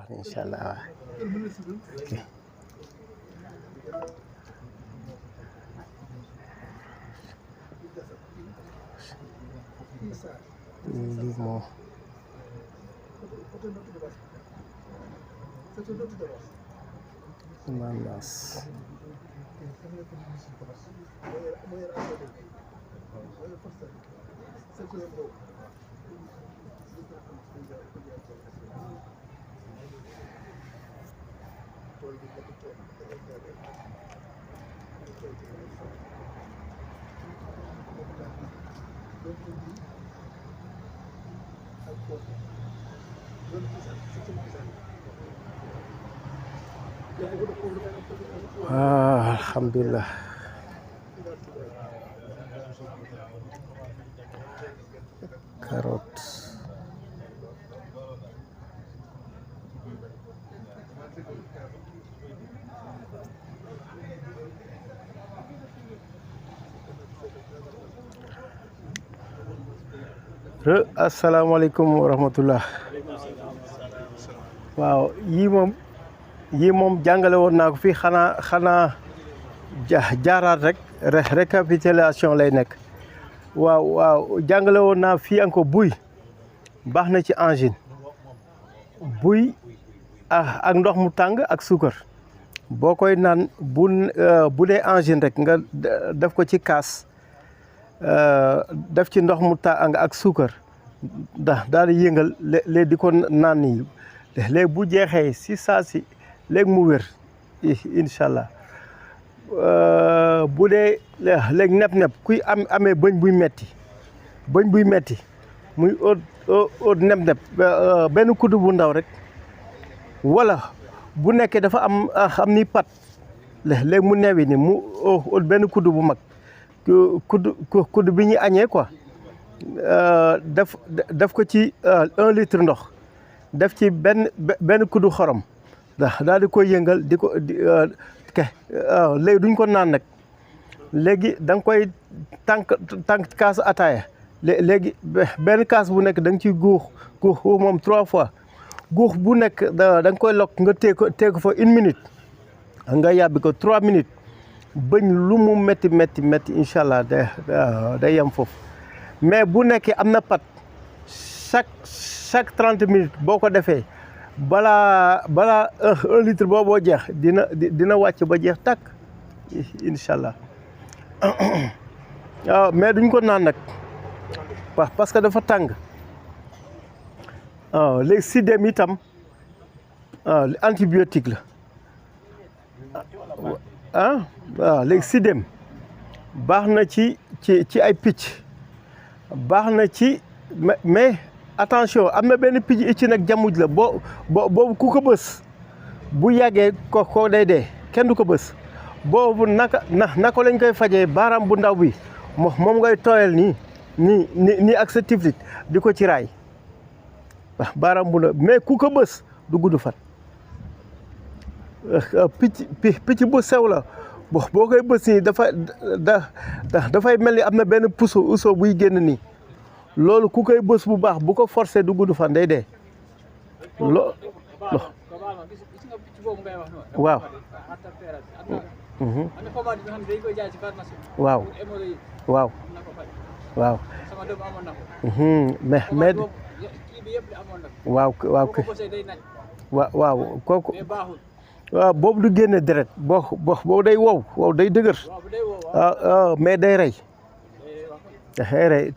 baax na incha allah waaw. ok. lii moo mandas alhamdulillah. Carotte. Assalamualaikum warahmatullah. Waaw yii moom jàngale woon naa ko fii xanaa jaaraat rek récapitulation lay nekk. waaw jàngale woon naa fii encore buy baax na ci angine, buy ak ndox mu tàng ak suukar boo koy naan bu dee angine rek nga def ko ci kaas def ci ndox mu tàng ak suukar daal di yëngal léegi di ko naan nii léegi bu jeexee si saa si léegi mu wér incha allah. bu dee léegi nepp kuy amee bëñ buy metti muy óot nepp benn kuddu bu ndaw rek, wala bu nekkee dafa am ni pat léegi mu newi ni mu óot benn kuddu bu mag, kuddu bi ñuy añee quoi, def ko ci 1 litre ndox, def ci benn kuddu xorom daal di koy yëngal di ko léegi duñ ko naan nag, léegi da nga koy tànk kaas ataaya, léegi benn kaas bu nekk da nga ciy guux moom 3 fois, guux bu nekk da nga koy lokk nga téye ko fa 1 minute, nga yàbbi ko 3 minutes, bëñ lu mu métti incha allah day yem foofu. mais bu nekkee am na pat chaque 30 minutes boo ko defee balaa 1 litre booboo jeex dina wàcc ba jeex tàkk incha allah. waaw mais duñ ko naan nag parce que dafa tàng. waaw léegi sidéem itam antibiotique la waaw léegi sidéem baax na ci ay picc, baax na ci mais attention, am na benn picc ci nag jamuj la boobu ku ko bës bu yàggee ko day dee, kenn du ko bës. boobu naka lañ koy fajee, baaraam bu ndaw bi moom ngay tooyal nii ak sa tiflit di ko ci raay, baaraam bu ndaw, mais ku ko bës du gudd fan. picc bu sew la boo koy bës nii dafay mel ni am na benn puso buy génn nii, loolu ku koy bës bu baax bu ko forcé du gudd fan day dee. waaw. waaw. mais waaw kooku waaw boobu du génne deret, boobu day wow day dëgër, mais day rey.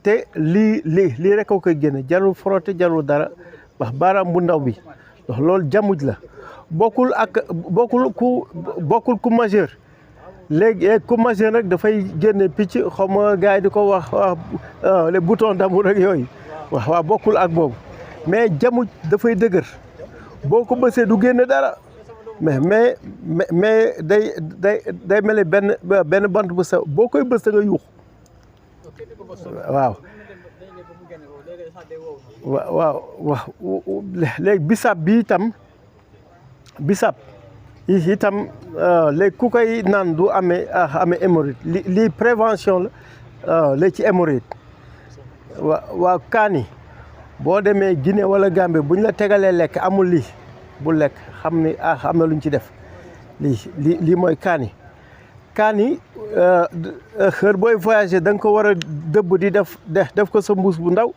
te lii rek a koy génne, jarul frotté jarul dara, baaraam bu ndaw bi loolu jamuj la, bokkul ku majeur. léegi ku majeur rek dafay génne picc, xaw ma gars yi di ko wax les boutons d'amour rek yooyu, waaw bokkul ak boobu, mais jamuj dafay dëgër, boo ko bësee du génne dara, mais day mel benn bant bu sew, boo koy bës da nga yuux. waaw léegi bisaab bi itam léegi ku koy naan du amee hémorroïde, lii prévention la léegi ci hémorroïde. waaw kaani boo demee Guinée wala Gambie bu ñu la tegalee lekk amul lii bu lekk xam ni am na lu ñu ci def lii mooy kaani xër booy voyager da nga ko war a dëbb di def ko sa mbuus bu ndaw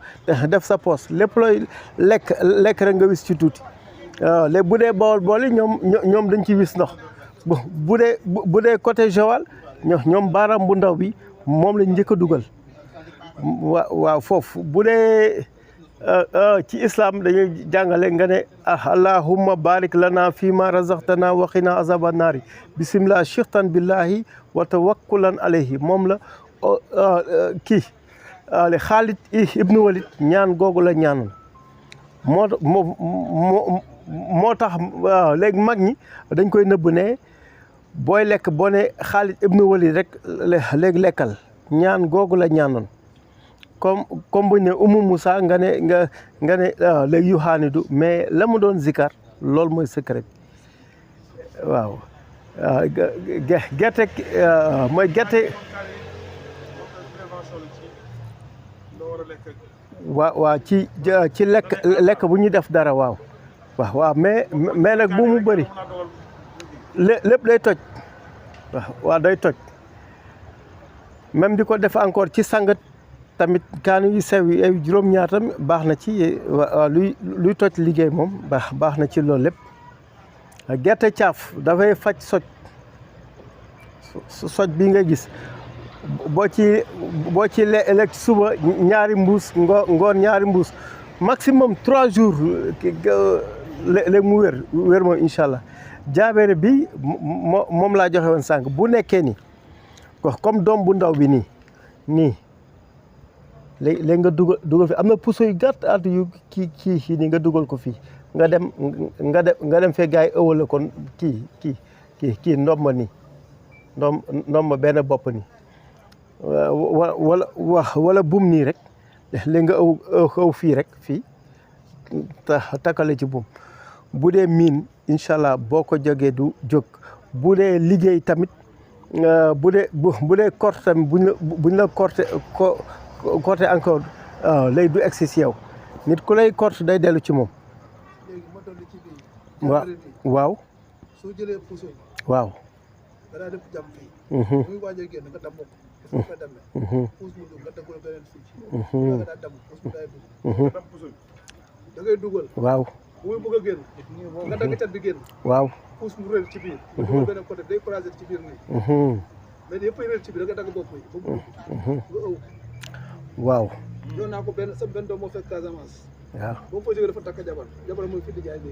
def sa poos lépp looy lekk rek nga wis ci tuuti léegi bu dee bool yi ñoom dañ ci wis ndox bu dee côté Joal ñoom baaraam bu ndaw bi moom lañ njëkk a dugal waaw foofu bu dee ci islam dañuy jàngale nga ne allahumma barik lana fii ma razaqtana wa qina azaba naari bismillah shiqtan billahi wa tawakkulan alayhi moom la kii Xaalid ibnu Walid ñaan googu la ñaanoon moo tax léegi mag ñi dañ koy nëbb ne booy lekk boo ne Xaalid ibnu Walid rek léegi lekkal ñaan googu la ñaanoon comme buñ ne Umu Moussa nga ne léegi yu xaanidu mais la mu doon zikar loolu mooy secret bi waaw gerte mooy gerte waaw ci lekk bu ñuy def dara waaw mais nag bu mu bëri lépp day toj waaw day toj même di ko def encore ci sangat tamit kaani yu sew yi ay juróom-ñaar tamit baax na ci luy toj liggéey moom baax na ci loolu lépp gerte caaf dafay faj soj bi nga gis boo ci lekk suba ñaari mbuus ngoon ñaari mbuus maximum 3 jours léegi mu wér moom incha allah jaabeere bi moom laa joxe woon sànq bu nekkee ni comme doom bu ndaw bi nii léegi nga dugal fi am na puso yu gàtt at yu kii nii nga dugal ko fii nga dem fee gars yi ëwal la kon kii ndomba nii ndomba benn bopp nii wala bum nii rek léegi nga ëw fii rek fii takkale ci bum bu dee miin incha allah boo ko jógee du jóg bu dee liggéey tamit bu dee korte tamit buñ la korte encore lay du egsi si yow nit ku lay korte day dellu ci moom waaw soo jëlee puso waaw danaa def jàmm fii muy waaj a génn nga damm ko puus nga dammee puus mu dugg nga dagg ko beneen fii nga daa damm puus mu daay dugg nga damm puso da ngay dugal waaw bu muy bëgg a génn nga dagg cat bi génn waaw puus mu réer ci biir nga dugal beneen côté day croiser ci biir nii mais yëpp ay réer ci biir da nga dagg bopp yi ba mu nga ëw waaw yoon naa ko benn doom moo fekk Casamance waaw boo fa jógee dafa takk jabar mooy fi di jaay bi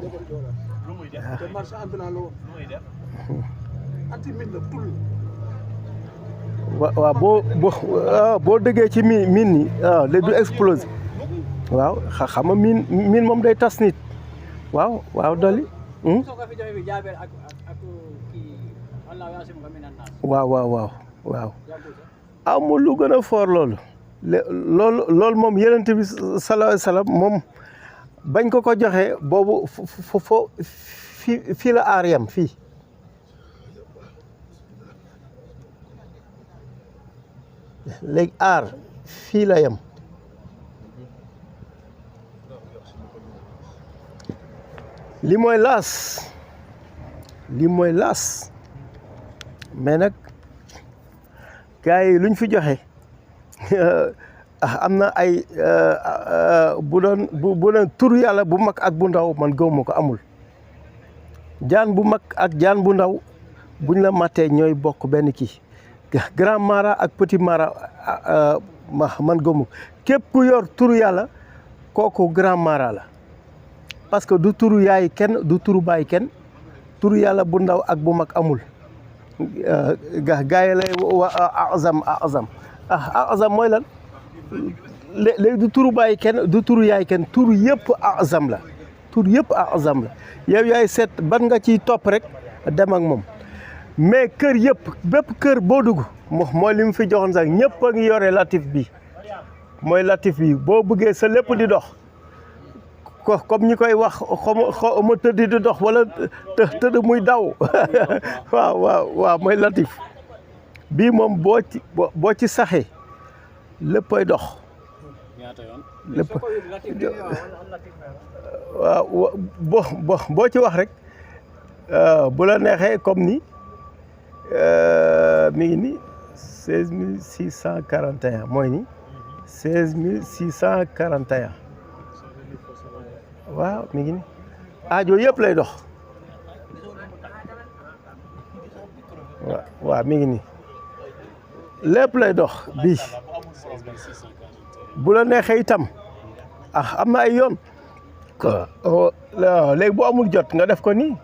jabar Joola te marchand ambulant la woon anti-mine la tul waaw boo dëggee ci mine ni léegi du explose waaw xam nga mine moom day tas nit waaw dolli waaw amul lu gën a foor loolu moom Yonent bi sallallahu alayhi wa sallam moom bañ ko joxe boobu fii la aar yam fii léegi aar fii la yam li mooy laas mais nag gars yi luñ fi joxe am na ay bu doon turu yàlla bu mag ak bu ndaw man gëwuma ko amul jaan bu mag ak jaan bu ndaw buñ la mattee ñooy bokk benn kii grand mara ak petit mara man gëwuma ko képp ku yor turu yàlla kooku grand mara la parce que du turu yaay kenn du turu baay kenn turu yàlla bu ndaw ak bu mag amul gaa yi lay azam mooy lan léegi du turu bàyyi kenn du turu yaay kenn turu yëpp azam la yow yaay seet ban nga ciy topp rek dem ak moom mais kër yëpp bépp kër boo dugg mooy li mu fi joxoon sax ñëpp a ngi yore latif bi mooy latif bi boo bëggee sa lépp di dox comme ñi koy wax ma tëdd di dox wala tëdd muy daw waaw mooy latif bii moom boo ci saxee léppay dox lépp waaw boo ci wax rek bu la neexee comme ni mi ngi ni 16641 mooy ni 16641 waaw mi ngi ni aajo yëpp lay dox waaw mi ngi ni lépp lay dox bii bu la neexee itam am na ay yoon léegi boo amul jot nga def ko nii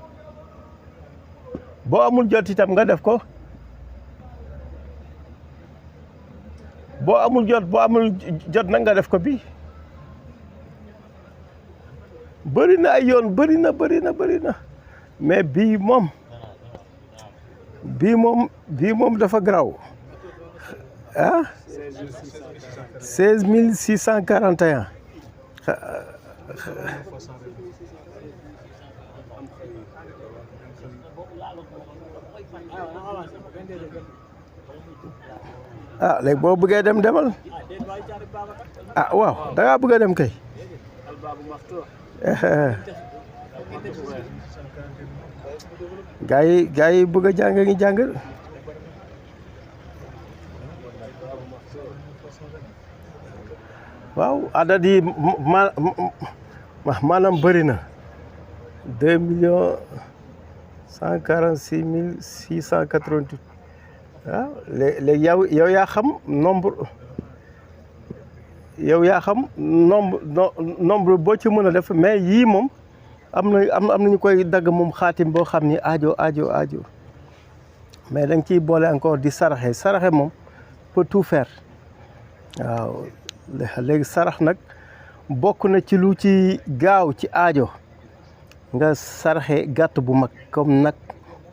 boo amul jot itam nga def ko boo amul jot nag nga def ko bii bëri na ay yoon bëri na mais bii moom dafa garaaw 16641 léegi boo bëggee dem demal waaw da ngaa bëgg a dem kay gaa yi bëgg a jàng ngi jàng waaw adat yi maanaam bëri na 2 146 688 waaw léegi yow yaa xam nombre boo ci mën a def mais yii moom am nañu koy dagg moom xaatim boo xam ni aajo mais da nga ciy boole encore di saraxe moom peut tout faire waaw léegi sarax nag bokk na ci lu ci gaaw ci aajo nga saraxe gàtt bu mag comme nag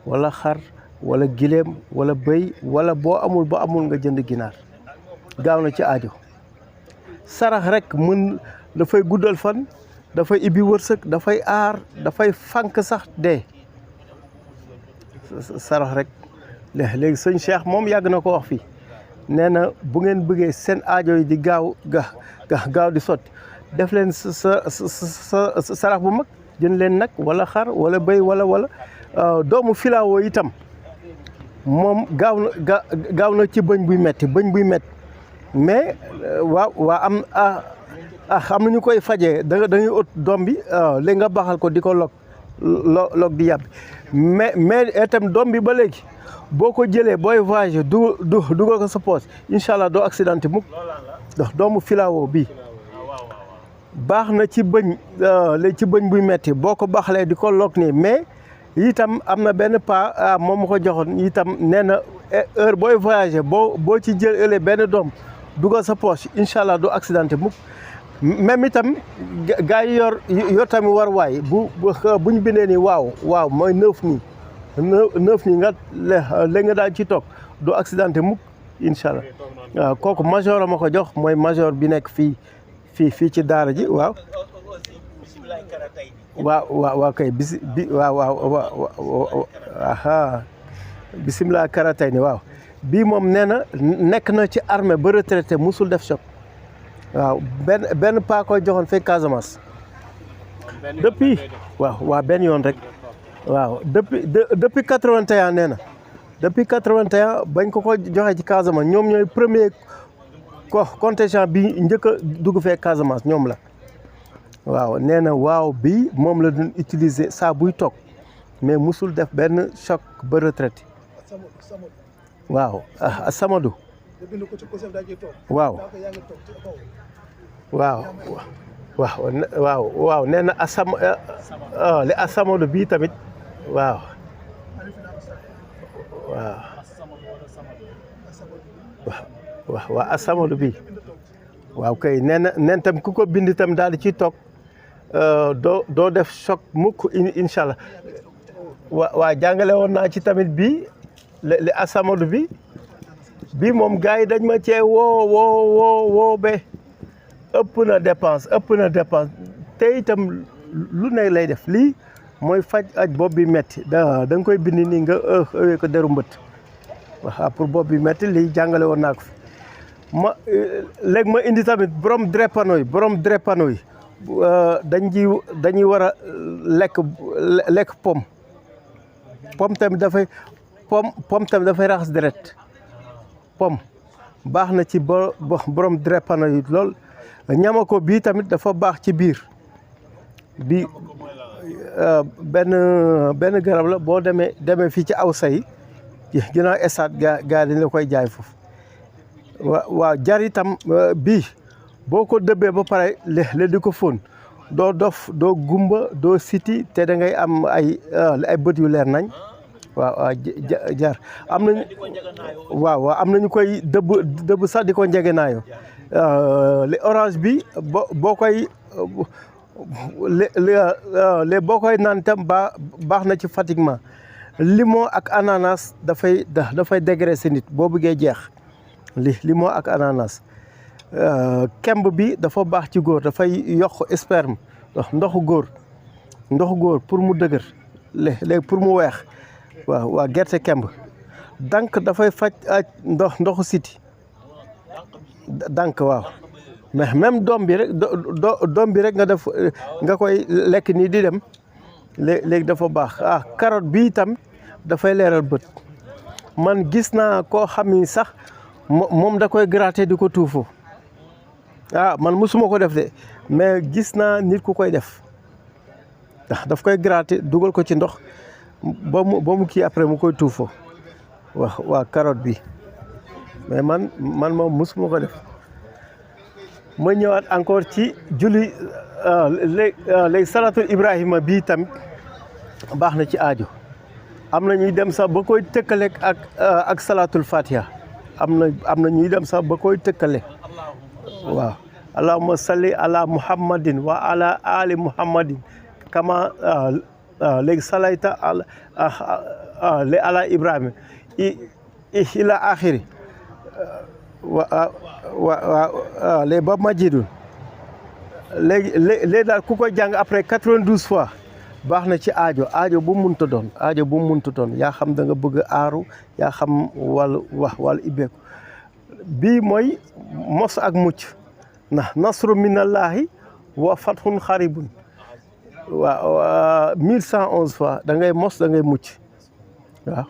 wala xar wala gileem wala bëy wala boo amul nga jënd ginaar gaaw na ci aajo sarax rek dafay guddal fan dafay ibbi wërsëg dafay aar dafay fànk sax dee sarax rek léegi sëñ Cheikh moom yàgg na ko wax fii nee na bu ngeen bëggee seen aajo yi di gaaw di sotti def leen sa sarax bu mag jënd leen nag wala xar wala bëy wala doomu filaawo itam moom gaaw na ci bëñ buy metti mais am na ñu koy fajee dañuy ut doom bi léegi nga baxal ko di ko log di yàbbi mais itam doom bi ba léegi boo ko jëlee booy voyagé dugal ko sa poche incha allah doo accidenté mukk ndax doomu filaawo bii baax na ci bëñ buy metti boo ko baxalee di ko log nii mais itam am na benn pas moom ma ko joxoon itam nee na heure booy voyagé boo ci jëlee benn doom dugal sa poche incha allah doo accidenté mukk même itam gars yi yor tamit war waay bu ñu bindee nii waaw mooy 9 nii 9 nii léegi nga daal ci toog doo accidenté mukk incha allah waaw kooku major ma ko jox mooy major bi nekk fii ci daara ji waaw kay bisimilah karatay ni waaw bii moom nee na nekk na ci armée ba retraité musul def choc waaw benn paa koy joxoon fekk Casamance depuis waaw benn yoon rek waaw depuis 81 nee na depuis 81 bañ ko joxee ci Casamance ñoom ñooy premier contingent bi njëkk a dugg fee Casamance ñoom la waaw nee na bii moom la doon utiliser saa buy toog mais musul def benn choc ba retraité waaw Samadou waaw nee na li Samadou bii tamit waaw Samadou bii waaw kay nee na tam ku ko bind tam daal di ciy toog doo def choc mukk incha allah waaw jàngale woon naa ci tamit bii li Samadou bii moom gars yi dañ ma cee woo be ëpp na dépense te itam lu ne lay def lii mooy faj aj bopp bi metti da nga koy bind nii nga ëwee ko deru mbët waaw pour bopp bi metti lii jàngale woon naa ko fi ma léegi ma indi tamit borom drépano yi dañuy war a lekk pomme tamit dafay raxas deret pomme baax na ci borom drépano yi lool ñamako bii tamit dafa baax ci biir bi benn garab la boo demee fii ci awsa yi ginnaaw estaat gaa dañ la koy jaay foofu waaw jar itam bii boo ko dëbbee ba pare le di ko fóon doo dof doo gumba doo siti te da ngay am ay bët yu leer nañ waaw jar am nañu waaw am nañu koy dëbb sax di ko njegenaayoo le orange bi boo koy boo koy naan itam baax na ci fatiguement limon ak ananas dafay dégraisser nit boo bëggee jeex limon ak ananas kemb bi dafa baax ci góor dafay yokk sperme ndoxu góor pour mu dëgër léegi pour mu weex waaw gerte kemb dank dafay faj ndoxu siti dank waaw mais même doom bi rek nga koy lekk nii di dem léegi dafa baax carotte bi itam dafay leeral bët man gis naa koo xam ni sax moom da koy gratter di ko tuufoo man musuma ko def de mais gis naa nit ku koy def daf koy gratter dugal ko ci ndox ba mu kii après mu koy tuufoo waa carotte bi mais man moom musuma ko def. ma ñëwaat encore ci julli léegi salatul Ibrahima bii tamit baax na ci aajo am na ñuy dem sax ba koy tëkkale ak salatul Fatiha am na ñuy dem sax ba koy tëkkale waaw allahumma salli ala muhammadin wa ala ali muhammadin kama léegi salayta ala Ibrahima ila axiri waaw léegi ba majidul léegi daal ku koy jàng après 92 fois baax na ci aajo bu munta doon yaa xam da nga bëgg aaru yaa xam wàllu ibbeeku bii mooy mos ak mucc ndax nasru minallahi wa fathun xaribun waaw 1111 fois da ngay mos da ngay mucc waaw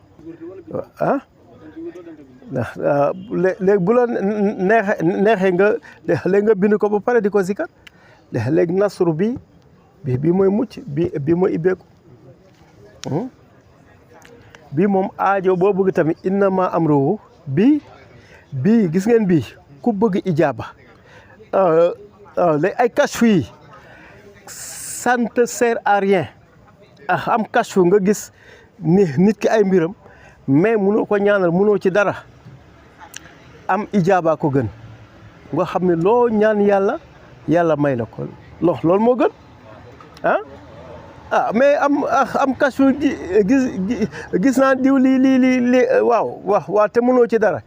léegi bu la neexee nga bind ko ba pare di ko zikar léegi nasru bi mooy mucc bi mooy ibbeeku bii moom aajo boo bëgg tamit innama amruhu bii gis ngeen bii ku bëgg ijaaba léegi ay kashfu yi ça ne te sert à rien am kashfu nga gis nit ki ay mbiram mais munoo ko ñaanal munoo ci dara am ijaaba ko gën nga xam ne loo ñaan yàlla may la ko loolu moo gën mais am kashfu gis naa diw lii waaw te mënoo ci dara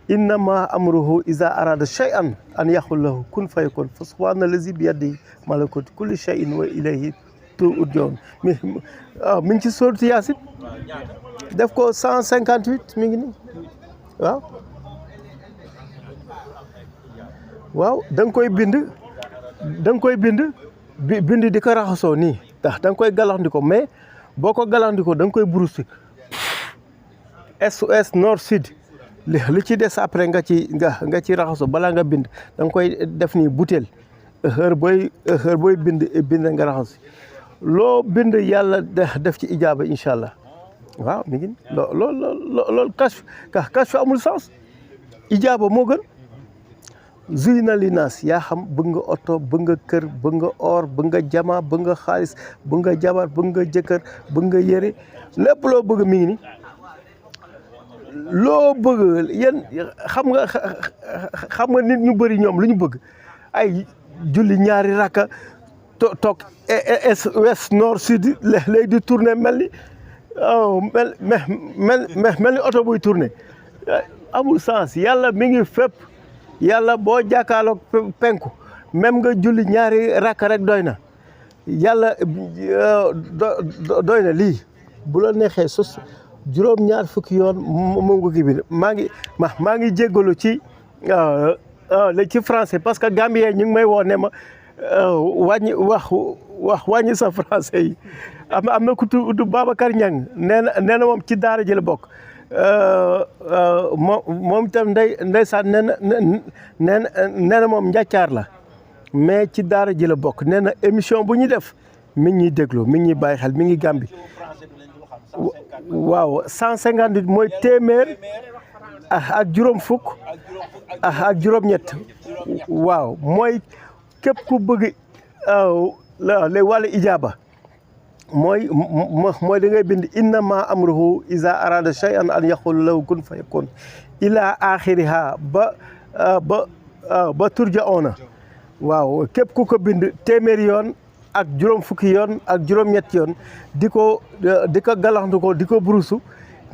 innama amruhu iza arada shay'an an yaqul lahu kun fayakun fa subhana allazi bi yadihi malakutu kulli shay'in wa ilayhi turja'un mi ngi ci sourate Yaasin def ko 158 mi ngi nii waaw da nga koy bind di ko raxasoo nii ndax da nga koy galaxndiko mais boo ko galaxndiko da nga koy brousse est nord sud li ci des après nga ci raxasoo balaa nga bind da nga koy def nii butéel heure booy bind nga raxas loo bind yàlla def ci ijaaba incha allah waaw mi ngi loolu kashf amul sens ijaaba moo gën zuyna li naas yaa xam bëgg nga oto bëgg nga kër bëgg nga or bëgg nga jama bëgg nga xaalis bëgg nga jabar bëgg nga jëkkër bëgg nga yére lépp loo bëgg mi ngi ni loo bëgg yéen xam nga nit ñu bëri ñoom lu ñu bëgg ay julli ñaari rakka toog est ouest nord sud léegi di tourner mel ni oto buy tourner amul sens yàlla mi ngi fépp yàlla boo jàkkaarloog penku même nga julli ñaari rakka rek doy na yàlla doy na lii bu la neexee sos juróom-ñaar fukki yoon mu ngi bi maa ngi jéggalu ci la ci français parce que Gambien ñu ngi may woo ne ma wàññi sa français yi am na ku tudd Babacar Niang nee na moom ci daara ji la bokk moom itam ndeysaan nee na moom njàccaar la mais ci daara ji la bokk nee na émission bu ñu def mi ngi ñuy déglu mi ngi ñuy bàyyi xel mi ngi Gàmbi waaw 158 mooy téeméer ak juróom fukk ak juróom-ñett waaw mooy képp ku bëgg lay wàllu ijaaba mooy da ngay bind innama amruhu iza arada shay'an an yaqulu lahu kun fayakun ila axiriha ba turja'una waaw képp ku ko bind téeméeri yoon ak juróom fukki yoon ak juróom-ñett yoon di ko galaxndu ko di ko burusu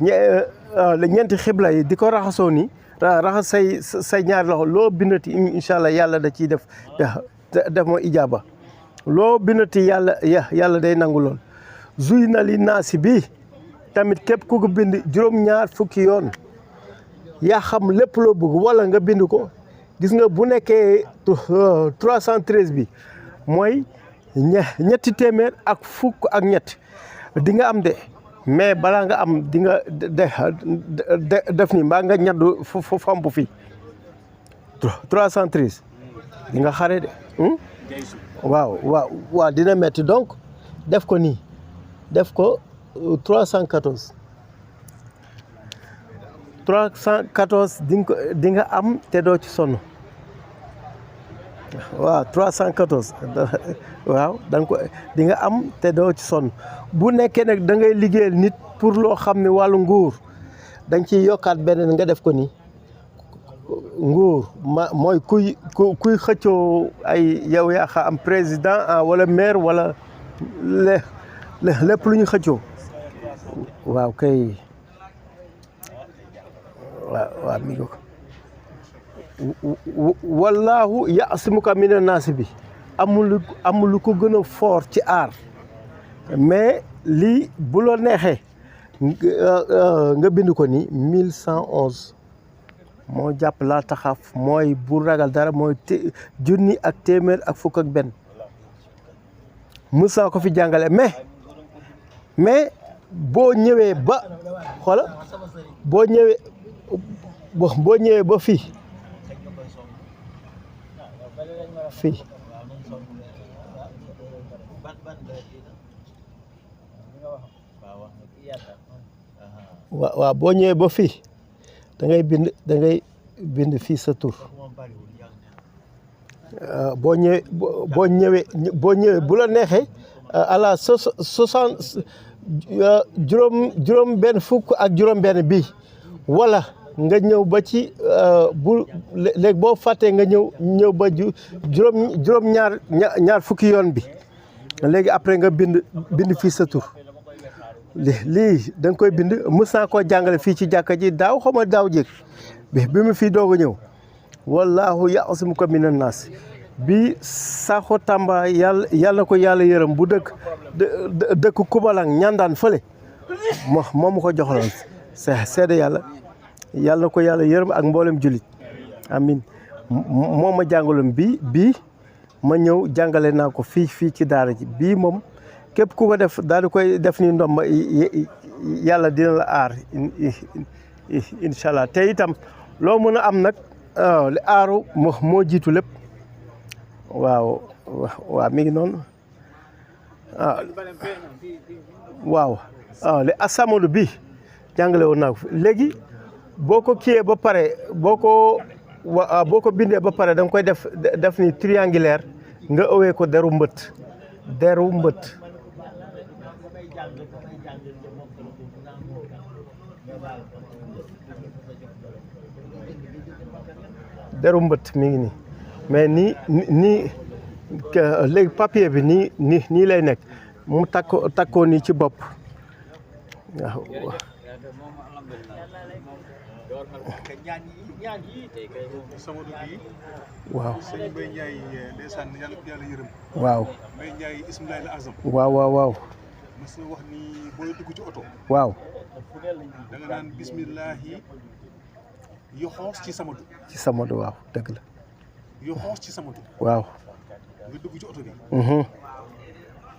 ñeenti xibla yi di ko raxasoo ni raxas say ñaari loxo loo bindati incha allah yàlla da ciy def mooy ijaaba loo bindati yàlla day nangu lool zuy na li naasi bi tamit képp ku ko bind juróom-ñaar fukki yoon yaa xam lépp loo bëgg wala nga bind ko gis nga bu nekkee 313 bi mooy ñetti téeméer ak fukk ak ñett di nga am de mais balaa nga am di nga def ni mbaa nga ñaddu famp fii 313 di nga xare de waaw dina metti donc def ko nii def ko 314 di nga am te doo ci sonn waaw 314 waaw di nga am te doo ci sonn bu nekkee nag da ngay liggéeyal nit pour loo xam ne wàllu nguur dañ ciy yokkaat beneen nga def ko ni nguur mooy kuy xëccoo ay yow yaa xam am président wala maire wala lépp lu ñu xëccoo waaw kay waaw mi ngi ko wallaahu yaasimuka mina naasi bi amul lu ko gën a fort ci aar mais lii bu la neexee nga bind ko ni 1111 moo jàpp laa taxaaf mooy bu ragal dara mooy junni ak téeméer ak fukk ak benn Moussa ko fi jàngale mais boo ñëwee ba xoola boo ñëwee ba fii waaw boo ñëwee ba fii da ngay bind fii sa tur boo ñëwee bu la neexee à la 60 juróom benn fukk ak juróom benn bii wala nga ñëw ba ci léegi boo fàttee nga ñëw ba juróom ñaar fukki yoon bi léegi après nga bind fii sa tur lii da nga koy bind mës naa koo jàngale fii ci jàkka ji daaw xaw ma daaw jéeg bi mu fii doog a ñëw wallaahu yaasimuka minan naas bi Sakho Tamba yàlla na ko yàlla yërëm bu dëkk Kubalang ñandaan fële moom mu ko joxaloon seede yàlla na ko yàlla yërëm ak mboolem julit amin moo ma jàngaloon bii ma ñëw jàngale naa ko fii ci daara ji bii moom képp ku ko def daal di koy def ni ndomba yàlla dina la aar incha allah te itam loo mën a am nag li aaru moo jiitu lépp waaw mi ngi noonu waaw li asamadu bi jàngale woon naa ko léegi boo ko kiiyee ba pare boo ko bindee ba pare da nga koy def ni triangulaire nga ëwee ko deru mbët mi ngi nii mais nii léegi papier bi nii lay nekk mu takkoo nii ci bopp waaw waaw sëñ Mbaye Ndiaye ndeysaan yàlla ko yàlla yërëm. waaw Mbaye Ndiaye ismilaay la azam. waaw mas na wax ni booy dugg ci oto. waaw da nga naan bismillahi yoxoos ci Samadou. ci Samadou waaw dëgg la. yoxoos ci Samadou. waaw. nga dugg ci oto bi.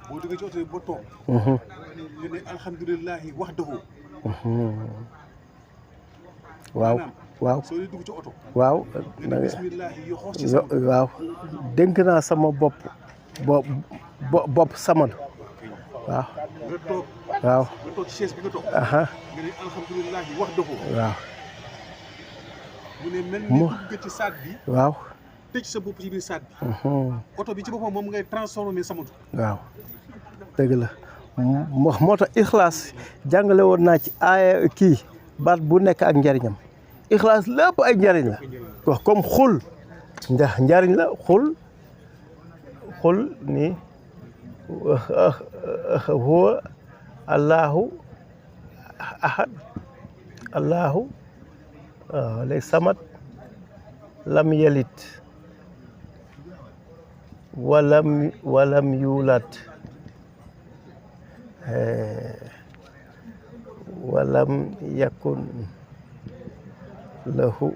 boo duggee ci oto bi ba toog. nga ne alhamdulilahi wahdahu. waaw waaw. soo dee dugg ci oto. waaw. nga ne bismillahi yoxoos ci Samadou. waaw dénk naa sama bopp bopp Samadou. waaw. nga toog. waaw. nga toog ci chaise bi nga toog. aha nga ne alhamdulilahi wahdahu. waaw. mu ne mel ni dugg ci saat bi. waaw. tëj sa bopp ci biir saat bi. oto bi ci boppam moom ngay transformé Samadou. waaw dëgg la moo tax Ixlaas jàngale woon naa ci aaya kii baat bu nekk ak njariñam Ixlaas lépp ay njariñ la wax comme xul njariñ la xul ni huwa allahu ahad allahu lay samat lam yelit walam yuulat walam yakun lahu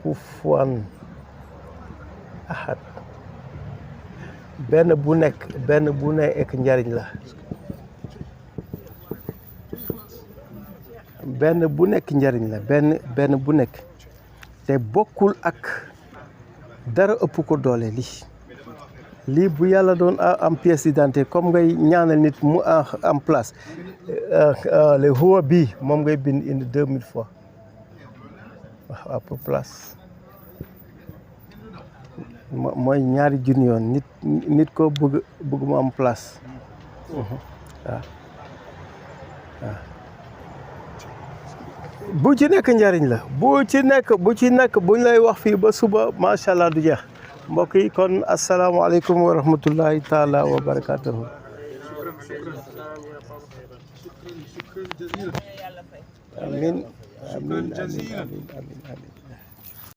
kufuwan ahad benn bu nekk njariñ la benn bu nekk njariñ la benn bu nekk te bokkul ak dara ëpp ko doole lii bu yàlla doon am pièce d'identité comme ngay ñaanal nit mu en place le huwa bii moom ngay bind indi 2000 fois waaw pour place mooy ñaari junni yoon nit ko bëgg mu am place waaw bu ci nekk njariñ la bu ci nekk buñ lay wax fii ba suba macha allah du jeex mbokk yi kon asalaamaaleykum wa rahmatullahi taala wa barakatuhu amin amin amin amin amin